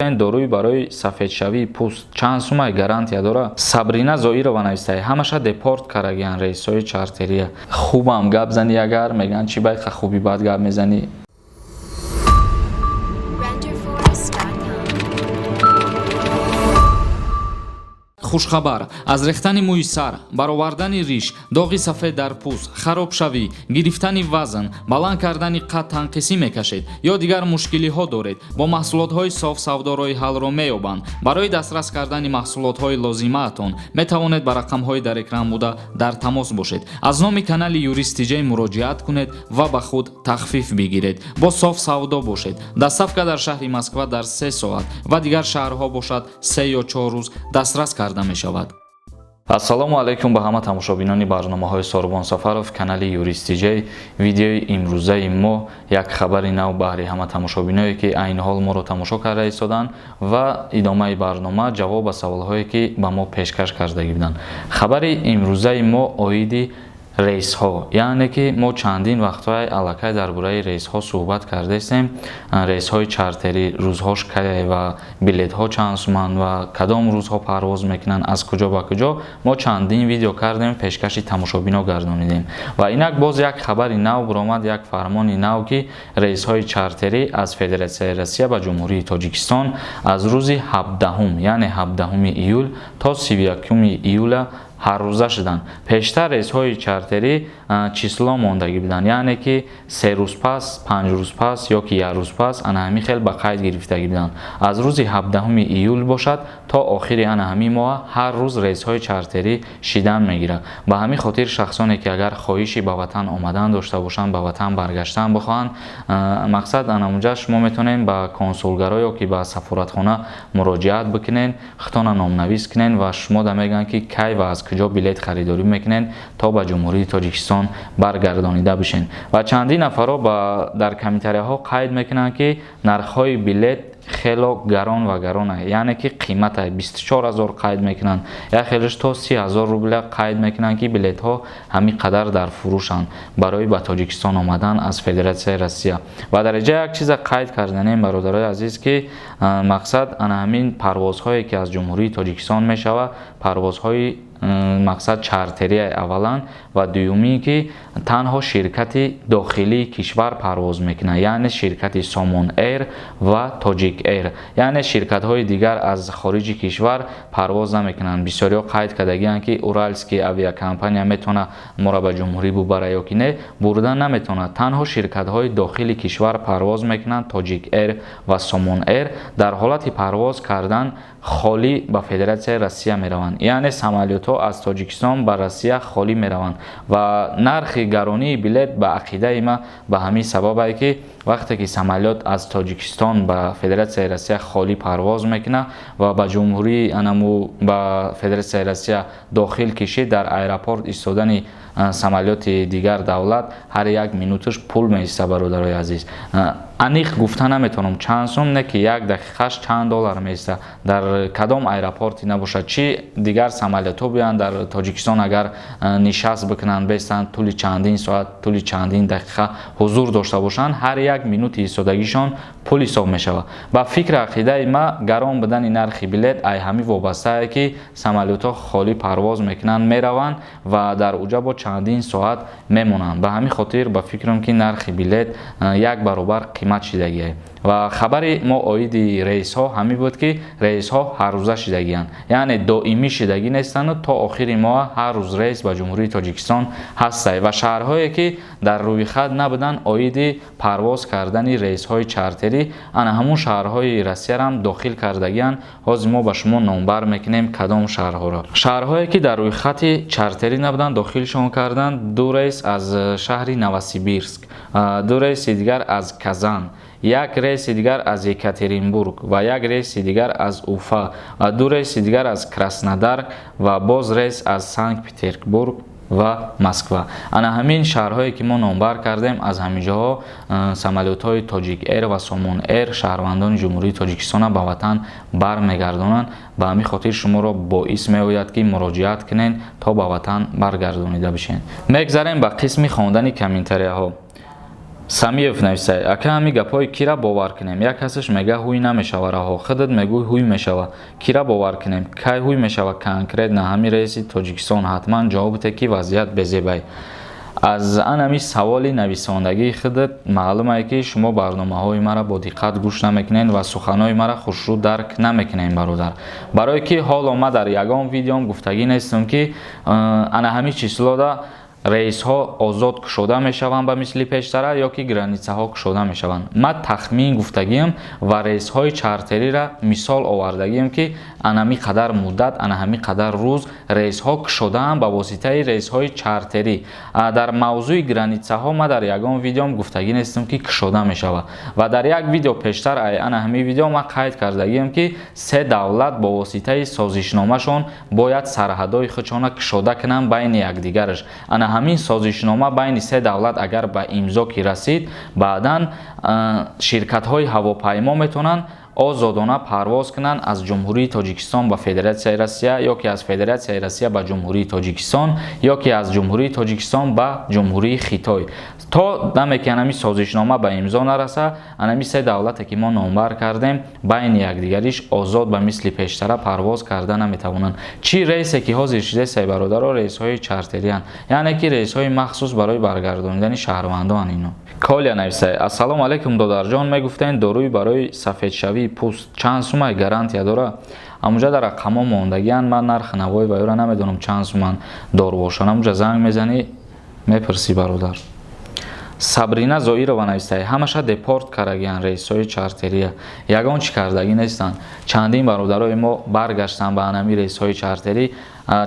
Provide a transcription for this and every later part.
Доруи барои сафедшавии пӯст чанд сумай, гарантия дора? Сабрина Зоирова навистае: ҳамаша депорт карагиян рейсҳои чартерия. Хубам гап зани, агар мегӯянд, чӣ байқа хуби бад гап мезанӣ. Renderforest.com. Хушхабар: аз рехтани мӯи сар, баровардани риш, доғи сафед дар пӯст, харобшавӣ, гирифтани вазн, баланд кардани қад танқисӣ мекашед ё дигар мушкилиҳо доред, бо маҳсулотҳои Соф Савдо роҳи ҳаллро меёбанд. Барои дастрас кардани маҳсулотҳои лозимаатон метавонед ба рақамҳои дар экран буда дар тамос бошед. Аз номи канали Юрист Тиҷей муроҷиат кунед ва ба худ тахфиф бигиред. Бо Соф Савдо бошед. Доставка дар шаҳри Москва дар 3 соат ва дигар шаҳрҳо бошад, 3 ё 4 рӯз дастрас карда мешавад. Ассалому алайкум ба ҳама тамошобинони барномаҳои Сорбон Сафаров, канали Юрист Тиҷей. Видеои имрӯзаи мо як хабари нав баҳри ҳама тамошобиное, ки айни ҳол моро тамошо карда истоданд, ва идомаи барнома, ҷавоб ба саволҳое, ки ба мо пешкаш кардагӣ буданд. Хабари имрӯзаи мо оиди рейсҳо, яъне ки мо чандин вақтҳои аллакай дар бораи рейсҳо суҳбат кардаистем. Рейсҳои чартерӣ рӯзҳош кай ва билетҳо чанд суманд ва кадом рӯзҳо парвоз мекунанд, аз куҷо ба куҷо, мо чандин видео кардем, пешкаши тамошобино гардонидем. Ва инак боз як хабари нав буромад, як фармони нав, ки рейсҳои чартерӣ аз Федератсияи Россия ба Ҷумҳурии Тоҷикистон аз рӯзи 17-ум, яъне 17-уми июл то 31-уми июла ҳаррӯза шуданд. Пештар рейсҳои чартерӣ число мондагӣ буданд, яъне ки 3 рӯз пас, 5 рӯз пас ё ки як рӯз пас, ана ҳамин хел ба қайд гирифтагӣ буданд. Аз рӯзи 17-уми июл бошад, то охири ана ҳамин моҳ ҳар рӯз рейсҳои чартерӣ шидан мегирад. Ба ҳамин хотир шахсоне, ки агар хоҳиши ба ватан омадан дошта бошанд, ба ватан баргаштан бихоҳанд, мақсад, анамунҷа шумо метавонед ба консулгаро ё ки ба сафоратхона муроҷиат бикунед, худтона номнавис кунед ва шумо да мегӯянд, ки кай ва аз куҷо билет харидорӣ мекунед, то ба Ҷумҳурии Тоҷикистон баргардонида бишед. Ва чандин нафарҳо дар комментарияҳо қайд мекунанд, ки нархҳои билет хело гарон ва гарона, яъне ки қимата 24 000 қайд мекунанд, як хелеш то 30 000 рубля қайд мекунанд, ки билетҳо ҳамин қадар дар фурӯшанд барои ба Тоҷикистон омадан аз Федератсияи Россия. Ва дар инҷа як чиза қайд карданем, бародарои азиз, ки мақсад, ана ҳамин парвозҳое, ки аз Ҷумҳурии Тоҷикистон мешавад, парвозҳои мақсад чартерия аввалан ва дуюмие, ки танҳо ширкати дохилии кишвар парвоз мекунад, яъне ширкати Сомон Эйр ва Тоҷик Эйр, яъне ширкатҳои дигар аз хориҷи кишвар парвоз намекунанд. Бисёриҳо қайд кардагианд, ки Уральский авиакомпания метавонад моро ба ҷумҳурӣ бубара ё ки не. Бурда наметавонад. Танҳо ширкатҳои дохили кишвар парвоз мекунанд, Тоҷик Эйр ва Сомон Эйр. Дар ҳолати парвоз кардан холӣ ба Федератсияи Россия мераванд, яъне самолётҳо аз Тоҷикистон ба Россия холӣ мераванд. Ва нархи гаронии билет, ба ақидаи ман, ба ҳамин сабабае, ки вақте ки самолёт аз Тоҷикистон ба Федератсияи Россия холӣ парвоз мекунад ва ба ҷумҳурии анаму ба Федератсияи Россия дохил кишид, дар аэропорт истодани самолёти дигар давлат ҳар як минуташ пул меиста. Бародарои азиз, аниқ гуфта наметавонам чанд сум, не ки як дақиқаш чанд доллар меиста. Дар кадом аэропорте набошад, чӣ дигар самолётҳо биёянд, дар Тоҷикистон агар нишаст бикунанд, бестанд, тӯли чандин соат, тӯли чандин дақиқа ҳузур дошта бошанд, ҳар як минути истодагишон пул ҳисоб мешавад. Ба фикри ақидаи ма, гарон будани нархи билет ай ҳамин вобастае, ки самолётҳо холӣ парвоз мекунанд, мераванд ва дар уҷа бо чандин соат мемонанд. Ба ҳамин хотир, ба фикрам, ки нархи билет як баробар қимат шидагиае. Ва хабари мо оиди рейсҳо ҳамин буд, ки рейсҳо ҳаррӯза шидагианд, яъне доимӣ шидагӣ нестанду то охири моҳ ҳар рӯз рейс ба Ҷумҳурии Тоҷикистон ҳастае. Ва шаҳрҳое, ки дар рӯйхат набуданд оиди парвоз кардани рейсҳои чартерӣ, ана ҳамун шаҳрҳои Россиярам дохил кардагианд. Ҳозир мо ба шумо номбар мекунем, кадом шаҳрҳоро. Шаҳрҳое, ки дар рӯйхати чартерӣ набуданд, дохилшон карданд: ду рейс аз шаҳри Новосибирск, ду рейси дигар аз Казан, як рейси дигар аз Екатеринбург ва як рейси дигар аз Уфа ва ду рейси дигар аз Краснодар ва боз рейс аз Санкт Петербург ва Москва. Ана ҳамин шаҳрҳое, ки мо номбар кардем, аз ҳамин ҷоҳо самолётҳои Тоҷик Эйр ва Сомон Эйр шаҳрвандони Ҷумҳурии Тоҷикистонро ба ватан бармегардонанд. Ба ҳамин хотир шуморо боис меояд, ки муроҷиат кунед, то ба ватан баргардонида бишед. Мегзарем ба қисми хондани комментарияҳо. Самиев нависай: ака, ҳами гапҳои кира бовар кунем? Як касаш мега, ҳуй намешава раҳо, худат мегӯй, ҳуй мешава. Кира бовар кунем? Кай ҳуй мешава конкретно ҳами рейси Тоҷикистон? Ҳатман ҷавоб те, ки вазъият безебай. Аз анами саволи нависондагии худат маълумае, ки шумо барномаҳои маро бо диққат гӯш намекунед ва суханҳои маро хушрӯ дарк намекунед, бародар. Барое ки ҳоло ма дар ягон видеом гуфтагӣ нестам, ки ана ҳами числода рейсҳо озод кушода мешаванд ба мисли пештара ё ки границаҳо кушода мешаванд. Ма тахмин гуфтагиам ва рейсҳои чартериро мисол овардагиам, ки анами қадар муддат, ана ҳами қадар рӯз рейсҳо кушодаанд ба воситаи рейсҳои чартерӣ. Дар мавзӯи границаҳо ма дар ягон видеом гуфтагӣ нестам, ки кушода мешавад. Ва дар як видео пештар, ана ҳами видео, ма қайд кардагиам, ки се давлат бо воситаи созишномашон бояд сарҳадҳои худшона кушода кунанд байни якдигараш. Ана ҳамин созишнома байни се давлат агар ба имзо ки расид, баъдан ширкатҳои ҳавопаймо метавонанд озодона парвоз кунанд аз Ҷумҳурии Тоҷикистон ба Федератсияи Россия, ё ки аз Федератсияи Россия ба Ҷумҳурии Тоҷикистон, ё ки аз Ҷумҳурии Тоҷикистон ба Ҷумҳурии Хитой. То даме ки анами созишнома ба имзо нараса, анами се давлате ки мо номбар кардем, байни якдигариш озод ба мисли пештара парвоз карда наметавонанд. Чӣ рейсе ки ҳозир шидесай, бародаро, рейсҳои чартериянд, яъне ки рейсҳои махсус барои баргардонидани шаҳрвандоан ино. Коля нависай: ассалому алайкум, додарҷон, мегуфтем, доруи барои сафедшавии пӯст чанд сумай, гарантия дора? Амуҷа дар рақамҳо мондагианд, ман нархи навои ва ёра намедонам, чанд суман дору бошанд. Амуҷа занг мезанӣ, мепурсӣ, бародар. Сабрина Зоирова навистай: ҳамаша депорт кардагианд, рейсҳои чартерия ягон чӣ кардагӣ нестанд. Чандин бародарои мо баргаштанд ба анами рейсҳои чартерӣ.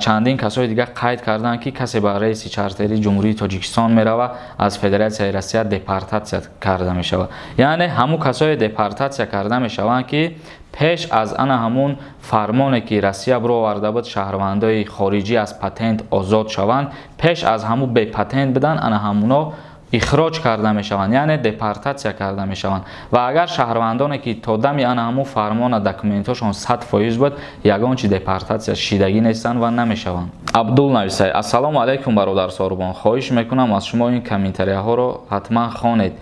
Чандин касои дигар қайд карданд, ки касе ба рейси чартерии Ҷумҳурии Тоҷикистон мерава, аз Федератсияи Россия депортатсия карда мешавад. Яъне ҳамун касое депортатсия карда мешаванд, ки пеш аз ана ҳамун фармоне, ки Россия бироварда буд, шаҳрвандои хориҷӣ аз патент озод шаванд, пеш аз ҳамун бепатент будан, ана ҳамуно ихроҷ карда мешаванд, яъне депортатсия карда мешаванд. Ва агар шаҳрвандоне, ки то дами ана ҳамун фармона документҳошон 100% буд, ягон чи депортатсия шидагӣ нестанд ва намешаванд. Абдул нависай: ассалому алайкум, бародар Сорубон, хоҳиш мекунам аз шумо, ин комментарияҳоро ҳатман хонед,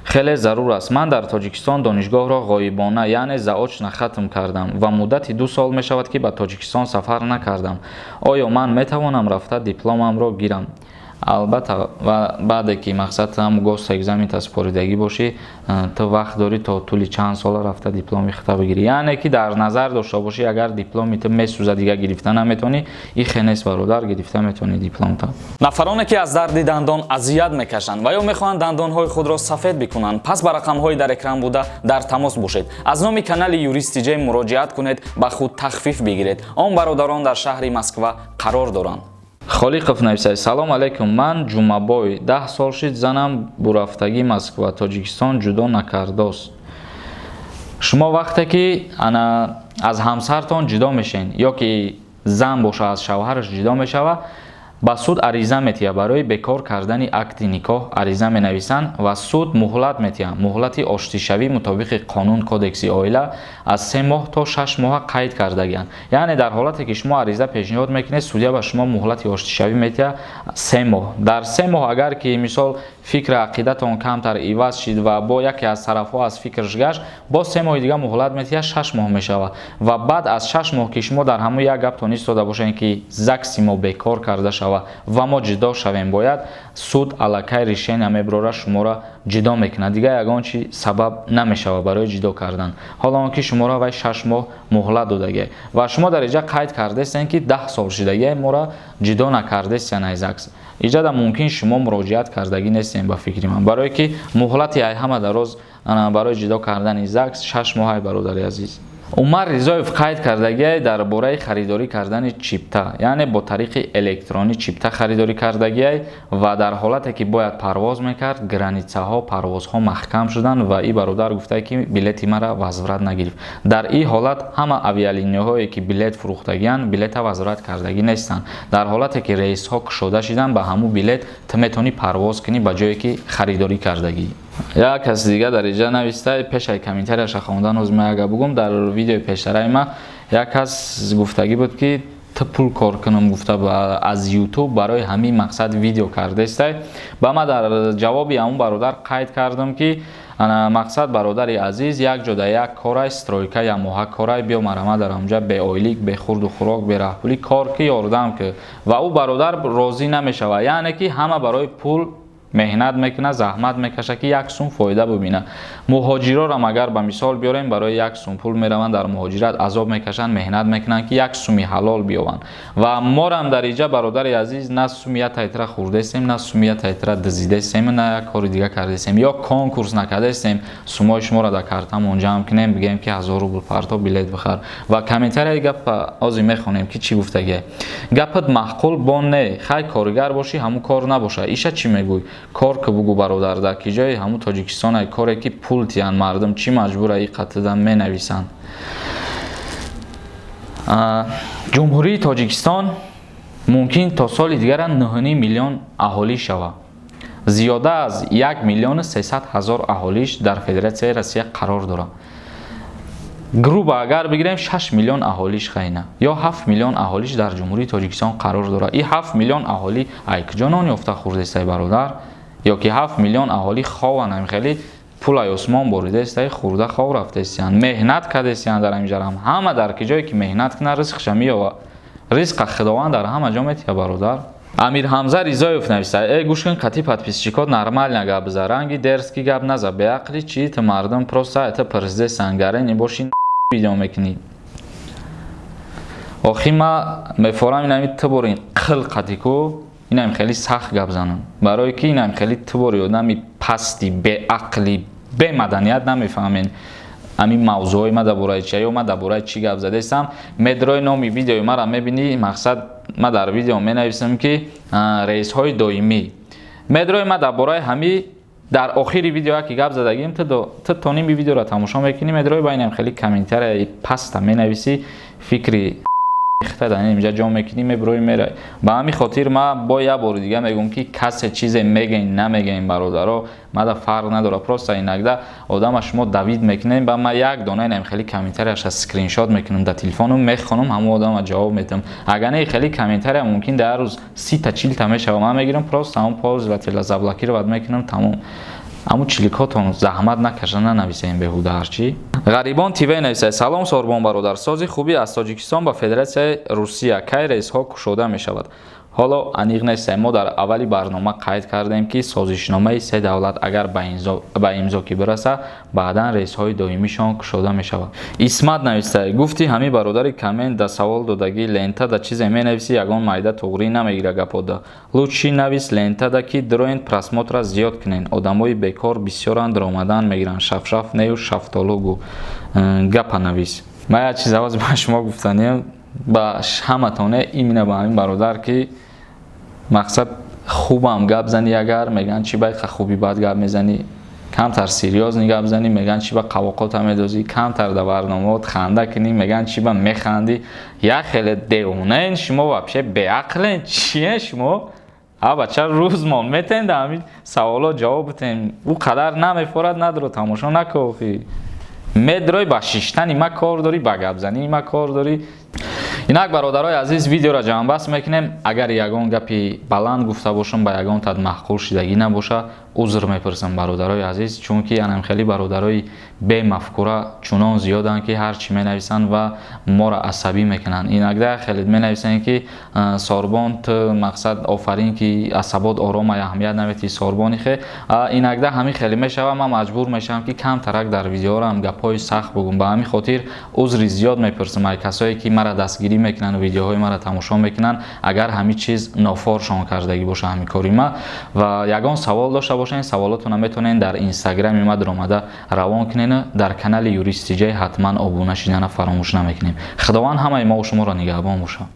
хеле зарур аст. Ман дар Тоҷикистон донишгоҳро ғоибона, яъне заочно хатм кардам ва муддати 2 сол мешавад, ки ба Тоҷикистон сафар накардам. Оё ман метавонам рафта дипломамро гирам? Албатта, ва баъде ки мақсад ҳам госэкзамента супоридагӣ бошӣ, ту вақт дорӣ то тӯли чанд сола рафта дипломи худта бигирӣ. Яъне ки дар назар дошта бошӣ, агар дипломи ту месӯзад, дига гирифта наметавонӣ, ихе нест, бародар, гирифта метавонӣ дипломта. Нафароне, ки аз дарди дандон азият мекашанд ва ё мехоҳанд дандонҳои худро сафед бикунанд, пас ба рақамҳои дар экран буда дар тамос бошед. Аз номи канали Юрист Тиҷей муроҷиат кунед, ба худ тахфиф бигиред. Он бародарон дар шаҳри Москва қарор доранд. Холиқов нависад: салом алайкум, ман Ҷумабой, 10 сол шид занам бурафтагӣ Москва, Тоҷикистон ҷудо накардост. Шумо вақте ки ана аз ҳамсартон ҷудо мешен, ё ки зан боша, аз шавҳараш ҷудо мешава, ба суд ариза метиҳад барои бекор кардани акди никоҳ. Ариза менависанд ва суд муҳлат метиҳад. Муҳлати оштишавӣ мутобиқи қонун, Кодекси оила, аз 3 моҳ то 6 моҳа қайд кардагианд. Яъне дар ҳолате ки шумо ариза пешниҳод мекунед, судя ба шумо муҳлати оштишавӣ метиҳад 3 моҳ. Дар 3 моҳ агар ки, мисол, фикри ақидатон камтар иваз шид ва бо яке аз тарафҳо аз фикраш гашт, боз 3 моҳи дига муҳлат метиҳад, 6 моҳ мешавад. Ва баъд аз 6 моҳ ки шумо дар ҳамон як гаптон истода бошед, ки ЗАГСи мо бекор карда шавад ва мо ҷудо шавем бояд, суд аллакай решения мебарора, шуморо ҷудо мекунад. Дигар ягон чи сабаб намешавад барои ҷудо кардан, ҳоло он ки шуморо вай 6 моҳ муҳлат додагиа. Ва шумо дар инҷа қайд кардастен, ки 10 сол шидагиа, моро ҷудо накардастен ай ЗАГС. Иҷада мумкин шумо муроҷиат кардагӣ нестем, ба фикри ман, барое ки муҳлати ай ҳама дароз барои ҷудо кардани ЗАГС 6 моҳай, бародари азиз. Умар Ризоев қайд кардагиай дар бораи харидорӣ кардани чипта, яъне бо тариқи электронӣ чипта харидорӣ кардагиай ва дар ҳолате ки бояд парвоз мекард, границаҳо, парвозҳо маҳкам шуданд ва и бародар гуфта, ки билети мара возврат нагирифт. Дар ин ҳолат ҳама авиалинияҳое ки билет фурӯхтагианд, билета возврат кардагӣ нестанд. Дар ҳолате ки рейсҳо кушода шиданд, ба ҳамун билет ту метавонӣ парвоз кунӣ ба ҷое ки харидорӣ кардагӣ. Як каси дига дар инҷа нависта, пешаи комментарияша хондан, ҳозир ман як гап бугум. Дар видеои пештараи ма як кас гуфтагӣ буд, ки Ту пул кор кунам гуфта аз Ютуб барои ҳамин мақсад видео кардестай. Ба ма дар ҷавоби ҳамун бародар қайд кардам, ки мақсад, бародари азиз, як ҷода як корай, стройка, ямоҳа корай, биё марама дар ҳамҷа беойлик, бехурду хӯрок, бераҳпулӣ кор ки, ёрдам ки. Ва ӯ бародар розӣ намешавад. Яъне ки ҳама барои пул меҳнат мекунад, заҳмат мекашад, ки як сум фоида бубинад. Муҳоҷирорам агар ба мисол биёрем, барои як сум пул мераванд, дар муҳоҷират азоб мекашанд, меҳнат мекунанд, ки як суми ҳалол биёванд. Ва морам дар иҷа, бародари азиз, на суми як тайтра хӯрдастем, на суми як тайтра дизидастем, на як кори дига кардастем ё конкурс накардастем, сумои шуморо дар картамон ҷамъ кунем, бигӯем, ки 1000 рубл парто, билет бихар. Ва комментарияи гапа ҳозир мехонем, ки чӣ гуфтагия. Гапат маъқул бо не, хай, коргар бошӣ, ҳамун кор набоша. Иша чӣ мегӯй? Кор ки бугӯ, бародар, дар ки ҷои ҳамун Тоҷикистон ай коре ки пул тиянд, мардум чӣ маҷбура и қатидан менависанд. Ҷумҳурии Тоҷикистон мумкин то соли дигара 9 миллион аҳолӣ шавад. Зиёда аз 1 миллиону 300 ҳазор аҳолиш дар Федератсияи Россия қарор дорад. Грубо агар бигирем, 6 миллион аҳолиш хайна ё 7 миллион аҳолиш дар Ҷумҳурии Тоҷикистон қарор дорад. И 7 миллион аҳолӣ ай куҷо нон ёфта хӯрдестай, бародар? Ё ки 7 миллион аҳолӣ хованд, ҳамин хеле пул ай осмон боридаестай, хӯрда хов рафтаистиянд? Меҳнат кардастиянд дар ҳамин ҷарам. Ҳама дар ки ҷое ки меҳнат кунад, ризқша меёвад. Ризқа Худованд дар ҳама ҷо метиҳад, бародар. Амирҳамза Ризоев нависта: «Э, гӯш кун, қати подписчикот нормально гап биза, ранги дерзкий гап наза. Беақли чи ту? Мардум просто это пирздесан, гарени боши, видео мекунӣ. Охи ма мефорам инами ту борин қил қати ку, инам хеле сахт гап занам, барое ки инам хеле ту бори одами пасти, беақли, бемаданият намефаҳмен ҳамин мавзӯъҳои ма дар бораи чи ё ма дар бораи чӣ гап задаистам. Медрои номи видеои мара мебинӣ, мақсад, ма дар видео менависам, ки рейсҳои доимӣ. Медрои ма дар бораи ҳами дар охири видео ки гап задагим, ту то ними видеоро тамошо мекунӣ, медрои ба инам хеле комментарияи паста менависӣ, фикри хита дар инҷа ҷо мекунӣ, мебирои, мерай. Ба ҳамин хотир ма бо як бори дига мегӯм, ки касе чизе мегӯем, намегӯем, бародаро, мада фарқ надорад. Просто иногда одама шумо давид мекунем, ба ма як дона инам хеле комментарияша скриншот мекунам дар телефону, мехонам, ҳамон одама ҷавоб метам. Агар не, хеле комментария мумкин дар рӯз 30-та, 40-та мешава, ман мегирам, просто ҳамон пользователя заблокировать мекунам, тамом. Аммо чиликотон заҳмат накаша, нанависем беҳуда ҳарчӣ. Ғарибон ТВ нависад: «Салом, Сорбон бародар, сози хубӣ? Аз Тоҷикистон ба Федератсияи Русия кай рейсҳо кушода мешавад? Ҳоло аниқ нестем. Мо дар аввали барнома қайд кардем, ки созишномаи се давлат агар ба имзо ки бирасад, баъдан рейсҳои доимишон кушода мешавад». Исмат нависта: «Гуфти ҳамин бародари коммент да савол додагӣ, лентада чизе менависӣ, ягон майда туғрӣ намегира гапода. Лучше навис лентада, ки дроен, просмотра зиёд кунен. Одамои бекор бисёранд, ромадан мегиранд. Шафшаф нею шафтолу гу, гапа навис». Ман як чиз аваз ба шумо гуфтаниям, ба ҳаматоне, именно ба ҳамин бародар, ки мақсад, хубам гап зани агар, мегӯянд, чи байқа хуби бад гап мезанӣ. Камтар серьёзный гап занӣ, мегӯянд, чи ба қавоқота медозӣ. Камтар дар барномаот ханда кунӣ, мегӯянд, чи ба механдӣ. Як хеле девонаен шумо, вообще беақлен, чие шумо? А бача, рӯзмон метен дар ҳамин саволо ҷавоб битем. Ӯ қадар намефорад, надро, тамошо накохӣ. Медрой, ба шиштани ма кор дорӣ, ба гапзании ма кор дорӣ. Инак, бародарои азиз, видеоро ҷамъбаст мекунем. Агар ягон гапи баланд гуфта бошам, ба ягон тад маъқул шидагӣ набоша, узр мепурсам, бародарои азиз, чунки анам хеле бародарои бемафкура чунон зиёданд, ки ҳар чӣ менависанд ва моро асабӣ мекунанд. Иногда хеле менависанд, ки Сорбон, ту, мақсад, офарин, ки асабот орома, аҳамият наметиҳӣ, Сорбони хе. Иногда ҳамин хеле мешава, ман маҷбур мешавам, ки камтарак дар видеорам гапҳои сахт бугум. Ба ҳамин хотир узри зиёд мепурсам ай касое, ки мара дастгирӣ мекунанд, видеоҳои мара тамошо мекунанд, агар ҳамин чиз нофоршон кардагӣ боша ҳамин кори ма. Ва ягон савол дошта бошед, саволотонро метавонед дар инстаграми ма даромада равон кунед. Дар канали Юрист Тиҷай ҳатман обуна шидана фаромӯш намекунем. Худованд ҳамаи мо шуморо нигаҳбон бошад.